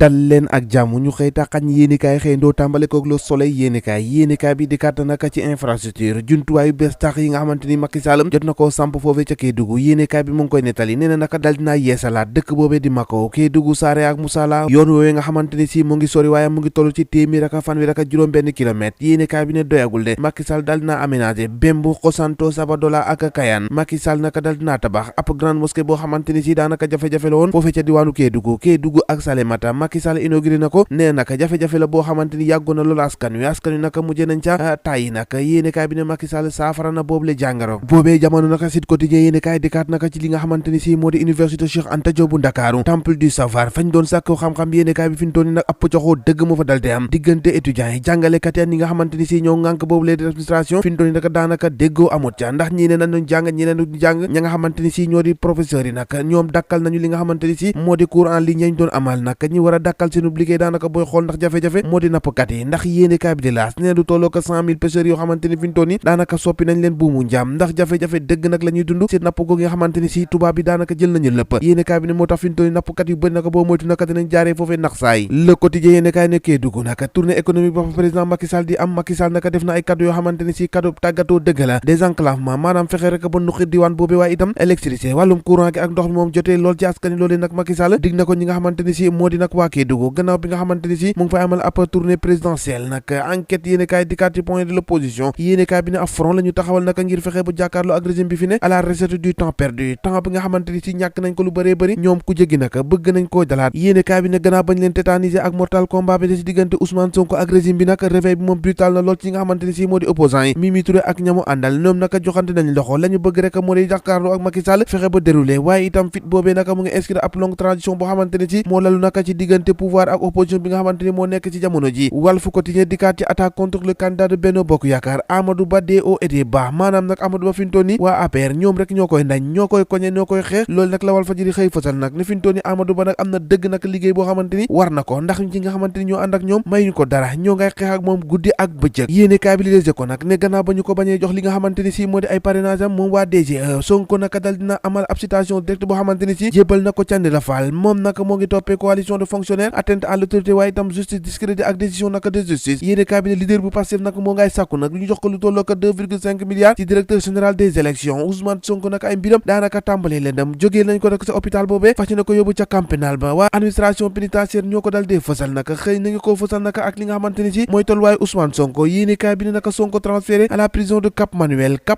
dal leen ak jàmm ñu xëy taxañ yéenekaay xëy ndoo tàmbale koog Le Soleil yéenekaay bi di kàtt naka ci infrastructure jumtuwaayu bees tax yi nga xamante ni Macky Sall jot na koo samp foofee ca Kédougou yéenekaay bi mu ngi koy nettali nee na naka dal dinaa yeesalaat dëkk boobee di Mako Kédougou Saré ak Moussala yoon woowee nga xamante ni si mu ngi sori waaye mu ngi toll ci téeméer ak fanweer ak juróom benn kilomètre yéenekaay bi ne doyagul de Macky Sall dal dinaa aménagé Bembu Xosanto Sabadola ak Kayane Macky Sall naka dal dinaa tabax ab grande mosquée boo xamante ni si daanaka jafe-jafe la woon foofee ca diwaanu Kédougou ak Salémata Macky Sall inauguré na ko nee naka jafe-jafe la boo xamante ni yàggoon na loolu askan wi naka mujjee nañ ca tàyyi naka yéenekaay bi ne Macky Sall saafara na boobu le jàngaro boobee jamono naka Sud Quotidien yéenekaay dikkaat naka ci li nga xamante ni si moo di université Cheikh Anta Diop bu Ndakaaru temple du savoir fañ doon sàkku xam-xam yéenekaay bi fi ñu toll ni nag ab coxoo dëgg moo fa dal di am diggante étudiants yi jàngalekat yi nga xamante ni si ñoo ŋànk boobu le administration fi ñu toll ni naka daanaka déggoo amut ca ndax ñii ne nañu jàng ñi ne du jàng ña nga xamante ni si ñoo di professeurs yi nag ñoom dakkal nañu li nga xamante ni si moo di cours en ligne yañ doon amal nag ñi war a dakkal seen liggéey daanaka booy xool ndax jafe-jafe moo di nappkat yi ndax yéenekaay bi di L'As nee du tolloo ko 100 000 pêcheurs yoo xamante ni fi ñu toll ni daanaka soppi nañ leen buumu njaam ndax jafe-jafe dëgg nag la ñuy dund ci napp googu nga xamante ni si tubaab bi daanaka jël nañu lépp yéenekaay bi ne moo tax fi ñu toll ni nappkat yu bëri naka boo moytu naka dinañ jaaree foofee nax saay Le Quotidien yéenekaay ne Kédougou naka tournée économique ba fa président Macky Sall di am Macky Sall naka def na ay cadeau yoo xamante ni si cadeau tàggatoo dëgg la désenclavement maanaam fexe rek ba nuqit diwaan boobee waaye itam électricité wàllum courant gi ak ndox mi moom jotee lool ci askan loolee nag Macky Sall dig na ko ñi nga xamante ni si moo di nag waa Kédougou gannaaw bi nga xamante ni si mu ngi fay amal ab tournée présidentielle nag enquête yéenekaay dikkaat ci point de l'opposition yéenekaay bi ne ab front la ñu taxawal naka ngir fexe bu jàkkaarloo ak régime bi fi ne à la recette du temps perdu temps bi nga xamante ni si ñàkk nañ ko lu bëree bëri ñoom ku jéggi naka bëgg nañ koo dalaat yéenekaay bi ne gannaaw bañ leen tétaniser ak mortal combat bi ci diggante Ousmane Sonko ak régime bi nag réveil bi moom brutal na lool ci nga xamante ni si moo di opposants yi Mimi Touré ak ñamu àndal ñoom naka joxante nañ loxo la ñu bëgg rek moo di jàkkaarloo ak Macky Sall fexe ba déroulé waaye itam fit boobee naka mu ngi inscrire ab longue transition boo xamante ni si moo lalu naka ci diggante pouvoir ak opposition bi nga xamante ni moo nekk ci jamono ji Walf Quotidien dikkaat ci attaque contre le candidat de Benno Bokk Yaakaar Amadou Ba des hauts et des bas maanaam nag Amadou Ba fi ñu toll ni waa APR ñoom rek ñoo koy ndañ ñoo koy koñe ñoo koy xeex loolu nag la Walfadjri xëy fësal nag ne fi ñu toll ni Amadou Ba nag am na dëgg nag liggéey boo xamante ni war na ko ndax ñi nga xamante ni ñoo ànd ak ñoom mayuñu ko dara ñoo ngay xeex ak moom guddi ak bëccëg yéenekaay bi Les Échos nag ne gannaaw ba ñu ko bañee jox li nga xamante ni si moo di ay parrainage am moom waa DGE Sonko naka dal dina amal ab citation directe boo xamante ni si jébal na ko Thiendella Fall moom naka moo ngi toppee coalition de fonctionnaires atteinte à l'autorité waaye itam justice discrédit ak décision naka de justice yéenekaay bi ne leader bu Pastef nag moo ngay sàkku nag lu ñu jox ko lu tolloo ko 2,5 milliards ci directeur général des élections Ousmane Sonko nag ay mbiram daanaka tàmbalee lëndëm jógee nañ ko nag sa hôpital boobee fàcc na ko yóbbu ca camp pénal ba waa administration pénitentiaire ñoo ko dal dee fësal naka xëy nañu ko fësal naka ak li nga xamante ni si mooy tolluwaayu Ousmane Sonko yéenekaay bi ne naka Sonko transféré à la prison de Cap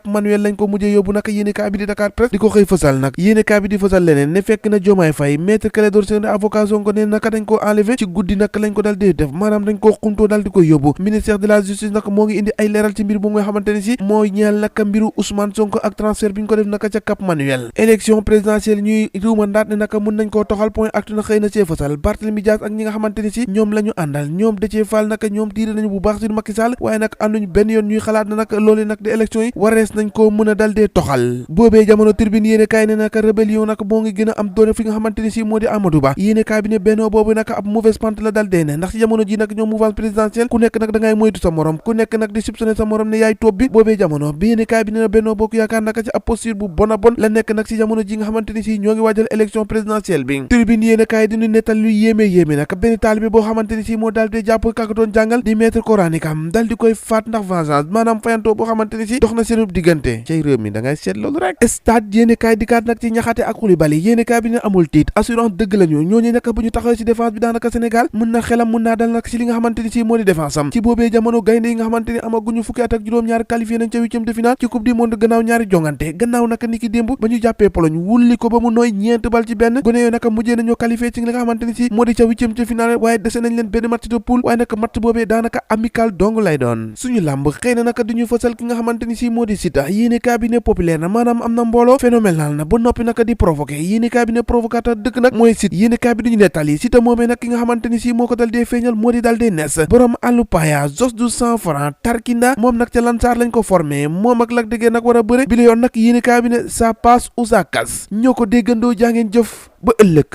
Manuel lañ ko mujjee yóbbu naka yéenekaay bi di Dakar Presse di ko xëy fësal nag yéenekaay bi di fësal leneen ne fekk na Diomaye Faye maître Clédor Sène avocat Sonko ne naka dañ ko enlevé ci guddi naka lañ ko dal dee def maanaam dañ koo xumtoo dal di ko yóbbu ministère de la justice nag moo ngi indi ay leeral ci mbir bu nga xamante ni si mooy ñeel naka mbiru Ousmane Sonko ak transfert bi ñu ko def naka ca Cap Manuel élection présidentielle ñuy ruumandaat ne naka mën nañ koo toxal point actu na xëy na cee fësal Barthélémy Dias ak ñi nga xamante ni si ñoom la ñu àndal ñoom Déthié Fall naka ñoom tiire nañu bu baax sur Macky Sall waaye nag ànduñ benn yoon ñuy xalaat na nag loolu nag di élection yi warees nañ koo mën a dal dee toxal boobee jamono Tribune yéene kaay ne naka rébellion nag moo ngi gën a am doole fi nga xamante ni si moo di Amadou Ba yéene kaay bi ne bennoo boobu naka ab mauvaise pente la dal dee ne ndax ci jamono ji nag ñoom mouvance présidentielle ku nekk nag da ngay moytu sa morom ku nekk nag di soupçonner sa morom ne yaay topp bi boobee jamono bi yéene kaay bi ne Benno Bokk Yaakaar naka ci ab posture bu bon a bon la nekk nag ci jamono ji nga xamante ni si ñoo ngi waajal élection présidentielle bi Tribune yéene kaay di ñu nettal lu yéeme nag benn taalibe boo xamante ni si moo daal di jàpp kaka doon jàngal di maître coranique am dal di koy faat ndax vengeance maanaam fayantoo boo xamante ni si dox na seenub diggante cay réew mi da ngay seet loolu rek stade yéene kaay dikkaat nag ci Ñaxate ak Koulibaly yéene kaay bi ne amul tiit assurance dëgg lañu ñooñu nag bu ñu taxawee ci défense bi daanaka Sénégal mën na xelam mën naa dal nag ci li nga xamante ni si moo di défense am ci boobee jamono gaynde yi nga xamante ni amaguñu fukki at ak juróom-ñaari qualifié nañ ca huitième de finale ci coupe du monde gannaaw ñaari jongante gannaaw naka niki démb ba ñu jàppee Pologne wulli ko ba mu nooy ñeent bal ci benn gone yooyu naka mujjee nañoo qualifié ci li nga xamante ni si moo di ca huitième de finale waaye dese nañ leen benn match de poule waaye naka match boobee daanaka amical dong lay doon suñu làmb xëy na naka duñu fësal ki nga xamante ni si moo di Siteu yéene cabinet populaire na maanaam am na mbooloo phénoménal na ba noppi naka di provoqué yéene cabinet provocateur dëkk nag mooy Siteu yéene cabinet duñu nettali Siteu moomee nag ki nga xamante ni si moo ko dal dee feeñal moo di dal dee nes borom àllu paya jos du 100 francs tarkinda moom nag ca Lansar lañ ko formé moom ak Lac de Guiers nag war a bëre bi la yoon nag yéene cabinet ça passe ou ça casse ñoo ko déggandoo jaa ngeen jëf ba ëllëg